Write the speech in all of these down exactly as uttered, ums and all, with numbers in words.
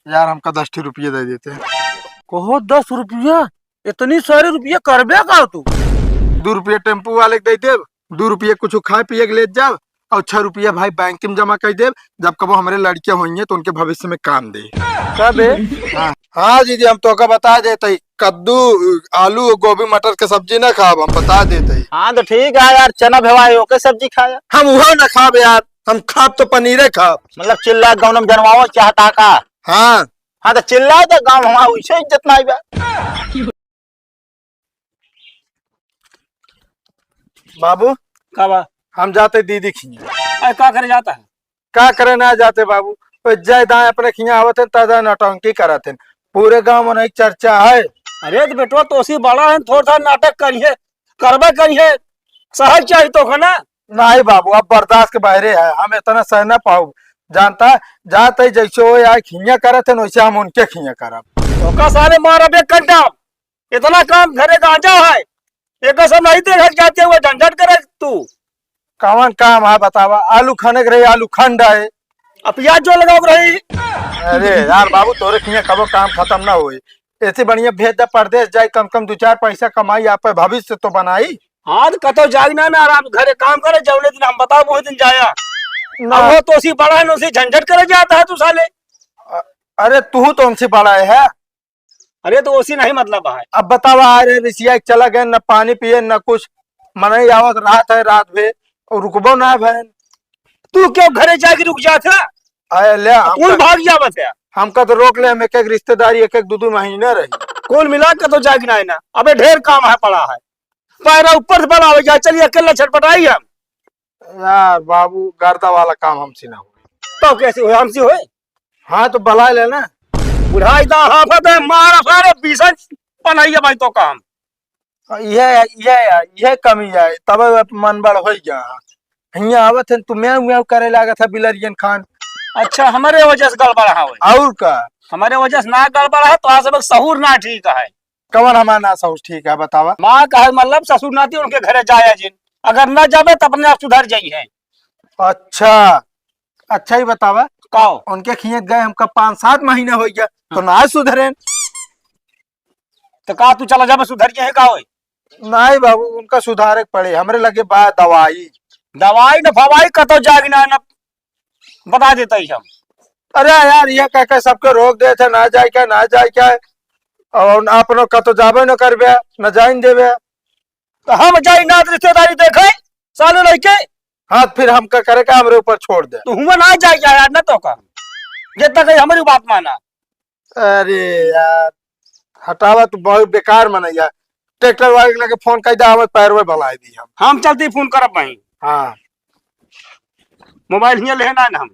यार, हमका दस ठी रुपया दे देते। कहो, दस रुपया? इतनी सारी रुपया करबे का तू? दू रुपया टेम्पू वाले के दे देब, दू रुपया कुछ खाए पिए के ले जाब, और छह रुपया भाई बैंक में जमा कर देब। जब कबो हमरे लड़के होइए तो उनके भविष्य में काम दे। कबे? हाँ, हाँ दीदी, हम तोका बता देते ही, कद्दू, आलू, गोभी, मटर के सब्जी ना खाब, हम बता देते ही। हाँ, तो ठीक है यार, चना भेवाए ओके सब्जी खाया। हम वो ना खाब यार, हम खाब तो पनीरे खाब। मतलब चिल्ला के गौनम जनवाओ चाहता का? हाँ। हाँ, तो चिल्ला तो गाँव हमारा वैसे इज्जत ना बा। बाबू, का बा? हम जाते दीदी खिया। अरे, का करे जाता है? का करे ना जाते बाबू, वो जय दाएं अपने खिया आवत हैं, ताजा नौटंकी करत हैं, पूरे गांव में नहीं चर्चा है। अरे, तो बेटवा, तोसी बड़ा है, थोड़ा सा नाटक करिए, करबे करिए, सहज चाहिए तो है ना। नहीं बाबू, अब बर्दाश्त के बाहरे है, हम इतना सह ना पाऊ। जानता, जाते ही जैसे वो यार खिया करत हैं, वैसे हम उनके खिया करब। ओका सारे मारब एक कंटा। इतना काम घरे गांजा है, एक सब नहीं देखा जाते हुए झंझट करे तू। कवन काम है बतावा? आलू खाने के रही, आलू खंड है। अब प्याज जो लगाओ रही। अरे यार बाबू, तोरे खिया कबो काम खत्म ना होई। ऐसे बढ़िया भेज दे परदेश जाए, कम कम दो चार पैसा कमाई, आप भविष्य तो बनाई। हाँ, तो कतो जाग ना, ना आराम घरे काम करे, जौने दिन हम बताओ वही दिन जाया। ना। अब वो तो उसी बड़ा है ना, उसी झंझट करे जाता है तू साले। अ-, अरे तू तो उनसे बड़ा है। अरे तो उसी नहीं मतलब है। अब बतावा, अरे रिसिया के चला गए, न पानी पिए न कुछ, मनई आवत रात है, रात भे और रुकबो ना भैन। तू क्यों घरे जाके रुक जात है? अरे ले, अब हमका, कौन भाग जावत है? हमका तो रोक ले, हम एक एक रिश्तेदारी एक एक दो दो महीने रही। कुल मिला के तो जाके ना है ना, अबे ढेर काम है पड़ा है, पैरा ऊपर से बड़ा हो जाए, चलिए अकेला छटपटाई हम। यार बाबू, गर्दा वाला काम हमसे ना होई। तो कैसे होई? हमसे होई? हाँ, तो बुला ले ना। बुढ़ाई दा हाफत है, मारा सारे बीसन बनाइए भाई तो काम। ये, ये, ये कमी है, तब मन बड़ हो गया। हियाँ आवत है, तू म्याऊ म्याऊ करे लागत है बिलरियन खान। अच्छा, हमारे वजह से गड़बड़ है। और का? हमारे वजह से ना गड़बड़ है, तो आज सबक सहूर ना ठीक है। कवन हमार ना सहूर ठीक है, बतावा? माँ कहे मतलब ससुर नाती उनके घरे जाया जिन, अगर ना जाबे तो अपने आप सुधर जाई है। अच्छा, अच्छा ही बतावा। काओ? उनके खियत गए हमका पाँच सात महीने हो गया, तो हाँ। ना सुधरेन। तो का तू चला जाबे सुधर के है का होई? नहीं बाबू, उनका सुधारे के पड़े, हमरे लगे बा दवाई। दवाई न फवाई कतो जागी ना, ना बता देता ही हम। अरे यार, ये कह के सबके रोक देते, ना जाए क्या, ना जाए क्या, और अपनो कतो जाबे न करबे, न जाइन देबे। तो हम जाई ना रिश्तेदारी देखे, साले लइके। हाँ, फिर हम का करे का, हमरे ऊपर छोड़ दे। तो हुआ ना जाए क्या यार, ना तो का, जितना कहीं हमारी बात माना। अरे यार, हटावा, तू बहुत बेकार मनैया। ट्रैक्टर वाले के लगे फोन कर दे, हमें पैरवे बलाई दी हम। हम चलते ही फोन करब भाई। हाँ। मोबाइल हियाँ लेहे ना, ना हम।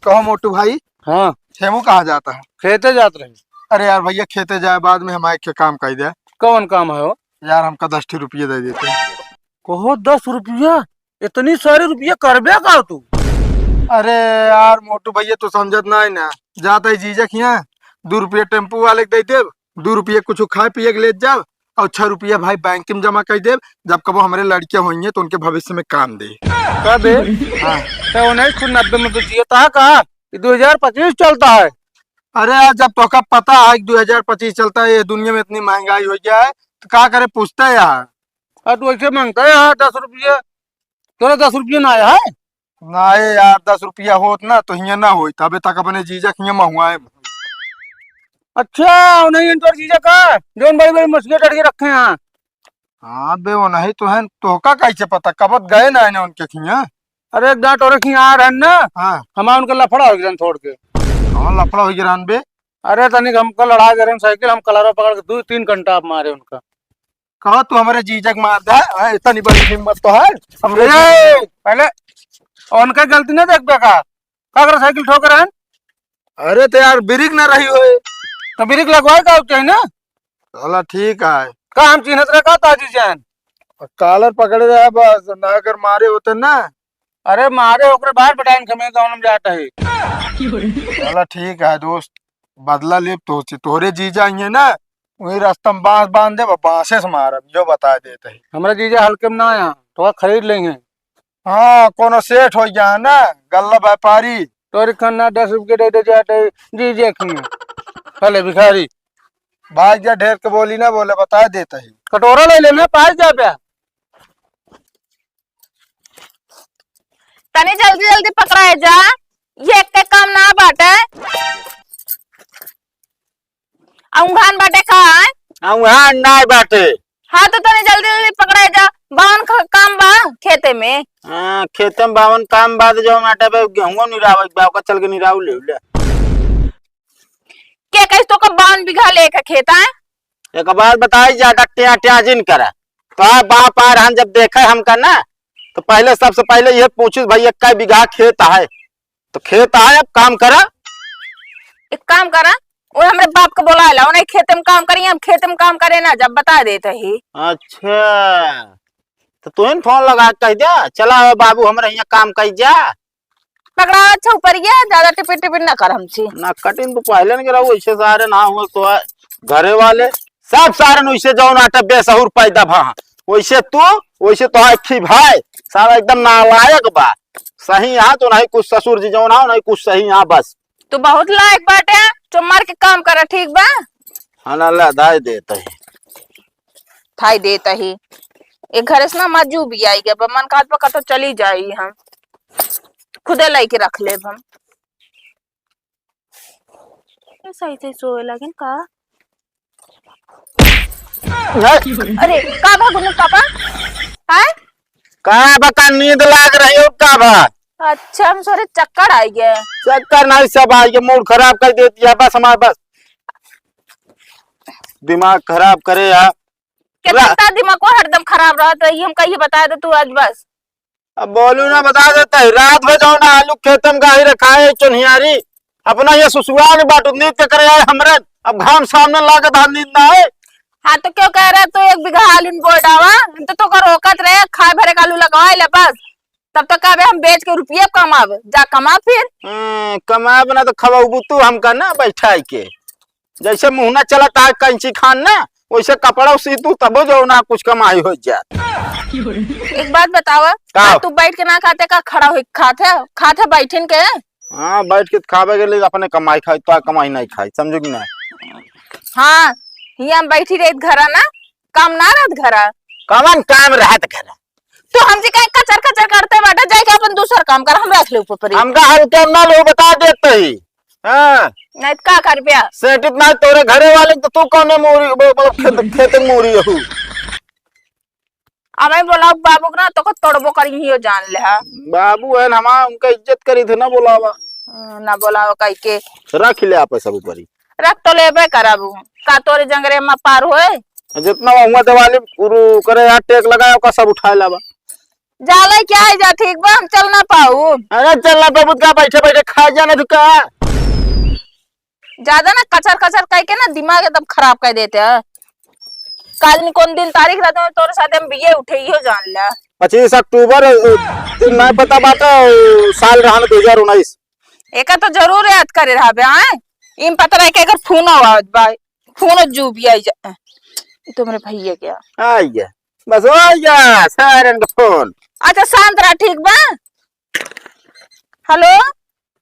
कहो मोटू भाई। हाँ। खेमू कहाँ जाता है? खेते जात रहे। अरे यार भैया, खेते जाए बाद में हम आए के काम कर दे। कौन काम है वो? यार, हमका दस ठी रुपये दे देते। कहो, दस रुपया? इतनी सारी रुपया करबे का तू? अरे यार मोटू भैया, तू समझत ना है ना, जाता ही जीजा के यहाँ, दू रुपया टेम्पू वाले के दे देब, दू रुपया कुछ खाए पिए के ले जाब, और छह रुपया भाई बैंक में जमा कर देब, जब कबो हमरे लड़के होइए तो उनके भविष्य में काम दे। कबे? हाँ। तो उन्नीस सौ नब्बे में तो जियता है का? ये दो हज़ार पच्चीस चलता है। अरे यार, जब तोका पता है कि दो हज़ार पच्चीस चलता है, ये दुनिया में इतनी महंगाई हो गया है, तो का करे पूछता है यार? और तू ऐसे मांगता है यार दस रुपये, तोरा दस रुपये ना आया है? नहीं यार, दस रुपया होत ना तो हियाँ ना होई, तबे तक अपने जीजा के हियाँ महुआए। अच्छा, नहीं इन तोर जीजा का, जोन बड़ी बड़ी मछली डट के रखे हैं। हाँ बे, वो नहीं तो है, तोहका कैसे पता, कबत गए ना है उनके खिया? अरे एक दांत और खिया आ रहे हैं ना। हाँ। हमारा उनका लफड़ा हो गया छोड़ के। कौन लफड़ा हो गया बे? अरे तनिक हमका लड़ा गए रहे साइकिल, हम कलरवा पकड़ के दो तीन घंटा आप मारे उनका। कहो तू हमारे जीजा के मार दे, हाँ, इतनी बड़ी हिम्मत तो है। हमरे ए, पहले उनका गलती नहीं देखबे का? का करे साइकिल ठोक रहे हैं? अरे तो यार ब्रेक ना रही होए। तो ब्रेक लगवाए का चाहिए ना? चला ठीक है। का हम चिन्हत रहे का ताजी जान? कॉलर पकड़े रहे बस, ना अगर मारे होते ना। अरे मारे ओकरे बाहर बटाइन खमे गाँव में जाता है। चला ठीक है दोस्त, बदला लेब तोहसे, तोहरे जीजा आइए ना, वही रास्ता में बांस बांध देब, बांसे से मारब, जो बता देते हैं। हमरा जीजा हल्के में ना आया, तो खरीद लेंगे। हाँ, कोनो सेठ हो गया है ना, गल्ला व्यापारी। तोरी खन्ना दस रुपये दे दे जाते, जी देखिए। हले भिखारी। भाग जा, ढेर के बोली ना बोले, बता देता ही। कटोरा ले लेना, पास जा बे। तनी जल्दी जल्दी पकड़ाए जा, ये एक के काम ना बाटे। औंघान बाटे का? औंघान नाय बाटे। हाँ, तो तनी जल्दी जल्दी पकड़ाए जा, बावन क-, काम बा खेते में। हाँ, खेते में बावन काम बा, तो जौन आटे पे गेहूं निरावे के बा, ओकर चल के निराव ले ले। के कहिस तो का बावन बीघा लेके खेत आए? एक बात बताई, ज्यादा ट्या ट्या जिन करा। तो आप बाप आ रहन जब देखे हमका ना, तो पहले, सबसे पहले ये पूछिस, "भैया, कै बीघा खेत है?" तो खेत है, अब काम करा। एक काम करा, वो हमरे बाप के बोला ला, उन्हें खेत में काम करिए, हम खेत में काम करे ना, जब बता देते ही। अच्छा, तो तुहिन फोन लगा के कह दे, "चला बाबू, हमरे यहाँ काम कर जा।" पकड़ा अच्छा ऊपर ये, ज्यादा टिपिन टिपिन ना कर हमसे। ना कटिन तो पहले न गिरा, वैसे सारे ना हुए तो है। घरे वाले सब सारे वैसे जौन आटे बेसहुर पैदा भा, वैसे तू, वैसे तो है खी भाई, सारा एकदम नालायक बा। सही यहाँ तो नहीं कुछ ससुर जी जौन आओ, नहीं कुछ सही यहाँ बस। तू बहुत लायक बाटे, चुप मार के काम करा, ठीक बा? हाँ ना, ला दाई देता है। थाई देता ही। एक घरे से ना मजू भी आई गया, मन कहत बा कतो चली जाई हम। खुदे लाई के रख लेब हम। ये सही सही सोए लगिन का? हैं? अरे, का भा गुन्नू पापा? हैं? का बा, का नींद लाग रही हो का बा? अच्छा, हम सोरे चक्कर आई गए। चक्कर नहीं, सब आई गए, मूड खराब कर देती है बस हमारे बस। दिमाग खराब करे यार। कितना रा- दिमाग को हरदम खराब रहत है, ये हम कहिए बता दे तू आज बस। अब बोलू ना, बता देता है, रात भर जाओ ना आलू खेतम गाही रखा है चोन्हियारी, अपना ये ससुराल बाटू नींद के करे आए हमरे, अब घाम सामने लागत हाथ नींद ना है। हाँ तो क्यों कह रहा तू एक बीघा आलू न बोल डावा, हम तो तोका रोकत रहे, खाए भरे का आलू लगवाए ले बस, तब तो कहबे हम बेच के रुपये कमाब, जा कमा फिर। हम्म, कमाब ना तो खवाबू तू हमका ना बैठाई के। जैसे मुहना चलत है कैंची खान ना, वैसे कपड़ा सी तू तबो जो ना कुछ कमाई हो जात। एक बात बतावा, का? तू बैठ के ना खाते का खड़ा होई खात है? खात है बैठिन के? हाँ, बैठ के खावे के लिए अपने कमाई खाई, तो कमाई नहीं खाई, समझो कि नहीं? हाँ, हियाँ हम बैठी रही घरा ना, काम ना रहत घरा। कवन काम रहत घरा? तू हमसे काहे कचर कचर करते बाटे, जाके अपन दूसर काम कर, हम रख ले ऊपर पर। हमका हल्के ना लो, बता देते ही। हाँ। नहीं तो का कर बे? सेटित ना तोरे घरे वाले तो तू कौने मूरी, वो, मतलब खेत, खेत मूरी हू। अब मैं बोला बाबू के ना तो को तोड़बो करी ही जान ले हा। बाबू है ना, हमार उनका इज्जत करी थे ना बोलावा। हाँ, ना बोलावा काई के। रख ले आप सब ऊपर ही। रख तो लेबे करब, का तोरे जंगरे में पार होए? जितना हुआ दिवाली गुरु करे यार, टेक लगाए, ओका सब उठाए लावा। जाले क्या है जा, ठीक बा, हम चल ना पाऊ। अरे चल ना पाऊ, का बैठे बैठे खा जाना तू का? ज्यादा ना कचर कचर कह के ना दिमाग एकदम खराब कर देते हैं। काल नहीं कौन दिन तारीख रहते हैं, तोरे साथ हम बिये उठे, इहो जान ला। पच्चीस अक्टूबर, अ, दिन नहीं पता बात, अ, साल रहन दो हजार उन्नीस। एका तो जरूर याद करे रहबे, आए? इम पता रहे के एकर फोन आवत बा, फोन जू भी आई जा। ई तो मेरे भैया के। आइए, बस हो गया, सारन का फोन। अच्छा, शांत रहा, ठीक बा? हेलो?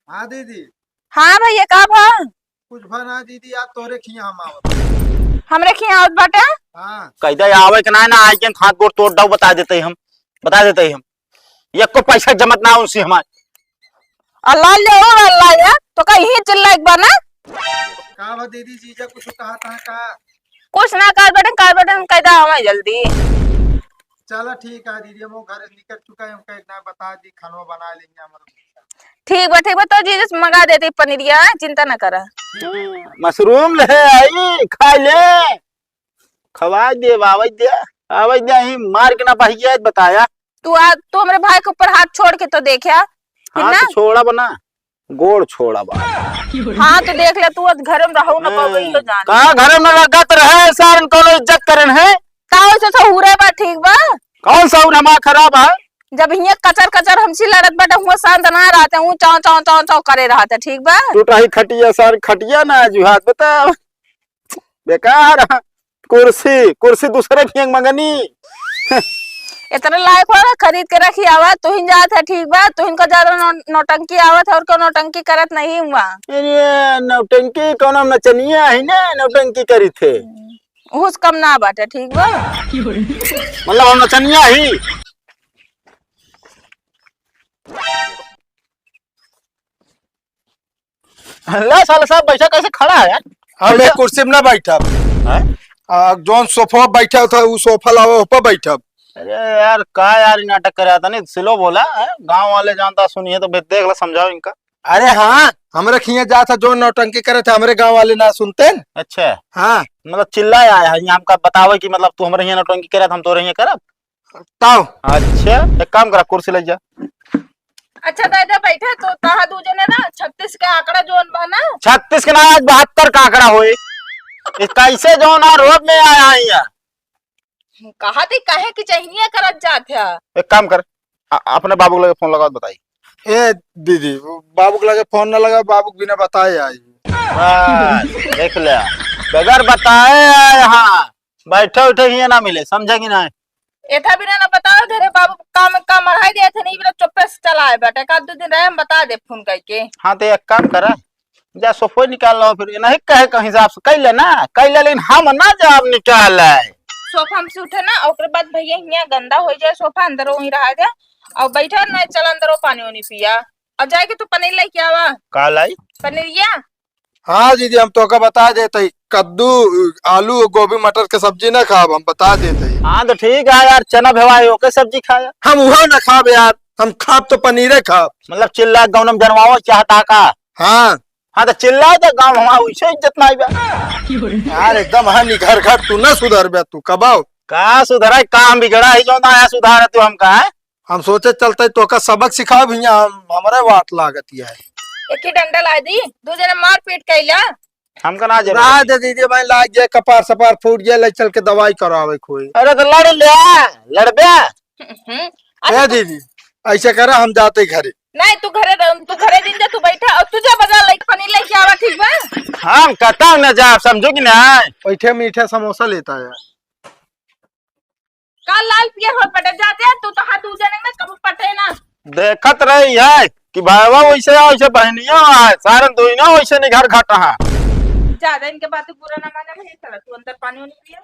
हाँ दीदी। हाँ भैया, का भा? कुछ भा ना दीदी, आज तोरे खिया हम आवत। हमरे खिया आवत बाटे? हाँ। कैदा आवे के ना, ना आए के हाथ गोड़ तोड़ दऊ, बता देते ही हम, बता देते ही हम। एको पैसा जमत ना उनसे हमार। अल्लाह ले ओ अल्लाह या, तो का यही चिल्ला एक बार ना? का बा दीदी, जीजा कुछ कहा था का? कुछ ना, कारपेटन, कारपेटन कैदा आवे जल्दी। चला ठीक है दीदी, हम घर निकल चुका है, हमका एक ना बता दी, खाना बना लेंगे हम। ठीक बा, ठीक बा, तो जीजा से मंगा देते पनीरिया, चिंता ना करा। मशरूम ले आई, खा ले। खवा दे, आवे दे, आवे दे, ही मार के ना बहिया बताया। तू आ, तू हमरे भाई के ऊपर हाथ छोड़ के तो देखा, फिर हाँ, ना? तो छोड़ा बना, गोड़ छोड़ा बा। हाँ, तो देख ले, तू आज घर में रहू ना पावे, हाँ। इहो जान। का घर में लगत रहे, सारन कोनो इज्जत करन है? का वैसे सहुरे बा, ठीक बा? कौन सहुर हमार खराब है? जब हियाँ कचर कचर हमसे लड़त बाटे, हुआँ शांत ना रहते, हूँ चाव चाव चाव चाव करे रहते, ठीक बा? टूटा ही खटिया, सार खटिया ना, जुहात बताओ। बेकार, कुर्सी, कुर्सी दूसरे के हियाँ मंगनी। इतना लायक हो, खरीद के रखी आवा, तुहिन जात है, ठीक बा, तुहिन का ज्यादा नौ-, नौटंकी आवत है, और क्यों नौटंकी करत नहीं हुआ? अरे, नौटंकी कौन, हम नचनिया है ना, नौटंकी करी थे। उस कम ना बाटे, ठीक बा? मतलब हम नचनिया ही। अल्लाह, साला साहब बैठा कैसे खड़ा है यार? हम बैठा। एक कुर्सी में ना बैठब। हैं? आ, जौन सोफा बैठा था, उ सोफा लावा, ओपा बैठब। अरे यार, का यार, ई नाटक करे आता नहीं, स्लो बोला है, गांव वाले जानता सुनिए तो फिर देख ला, समझाओ इनका। अरे हाँ, हमरे खिया जात है, जौन नौटंकी करे थे, हमरे गांव वाले ना सुनते न। अच्छा। हाँ। मतलब चिल्लाया है, यहाँ हमका बतावे कि मतलब तू हमरे यहाँ नौटंकी करे, हम तोरे यहाँ करब। ताओ। अच्छा, एक काम करा, कुर्सी ले जा। अच्छा दादा, बैठा तो तहा दू जने ना, छत्तीस के आंकड़ा जोन बा ना। छत्तीस के ना, आज बहत्तर का आंकड़ा होई। ये कैसे जो ना रोड में आया है यहाँ? कहा थी, काहे की चहिनिया करत जात है? एक काम कर, अ-, अपने बाबू के लगे फोन लगा, बताई। ए दीदी, बाबू के लगे फोन ना लगा, बाबू के बिना बताए आई। बस, देख ले, बगैर बताए आए, हाँ। बैठे उठे हियाँ ना मिले, समझे कि नहीं? एथा बिना ना बताओ, घरे बाबू काम, काम अढ़ाई दे थे, नहीं बिना चुप्पे से चला आए बेटा। एक आध दो दिन रहे, हम बता दे फोन करके। हाँ, तो एक काम करे, जा सोफो निकाल लो, फिर ये नहीं कहे के हिसाब से कैले ना, कैले, लेकिन हम ना जाब निकाले। सोफा हमसे उठे ना, ओकरे बाद भैया हियाँ गंदा हो जाए, सोफा अंदर वहीं रहा जाए, और बैठा ना, चल अंदर वो पानी वानी पिया, और जाए के तू पनीर लेके आवा। का लाई? पनीरिया। हाँ दीदी, हम तोका बता देत हई, कद्दू, आलू, गोभी, मटर के सब्जी ना खाब, हम बता देत हई। हाँ तो ठीक है यार, चना भेवा है, ओके सब्जी खाया। हम उहो ना खाब यार, हम खाब तो पनीरे खाब। मतलब चिल्ला गौनम जनवाओ चाहता का? हाँ। हाँ तो चिल्ला तो गाँव हमारा वैसे इज्जत ना बा। यार एकदम हाँ निघर घर तू ना सुधर बे तू कबाओ। का सुधरा, काम बिगड़ा है जो ना आया सुधार तू हमका है। हम सोचे चलते तोका सबक सिखाओ भैया, हम, हमरे वाट लागत है। एक ही डंडा ला दी, दू जने मारपीट कैला। हमका ना जरूरत रहा है। दे दीदी, मैं लाग गया, कपार सपार फूट गया, ले चल के दवाई करावे कोई। अरे तो लड़ ले, लड़बे। हम्म, ए अच्छा तो दीदी, ऐसे करा, हम जाते घरे। नहीं, तू घरे रह, तू घरे दिन जा, तू बैठा और तू जा बाजार लेके पनीर लेके आवा, ठीक बा? हम कतौ न जाब, समझू कि नहीं? बैठे मीठे समोसा लेता है। का लाल पियर होत बटे? जाते हैं, तू तो हाथ दू जने में कबू पटे ना। देखत रही है कि भाईवा वैसे है, वैसे बहनिया है, सारन दोनों वैसे निघर घट है। ज्यादा इनके बात बुरा ना माने, भाई, चला तू अंदर पानी वानी पिया।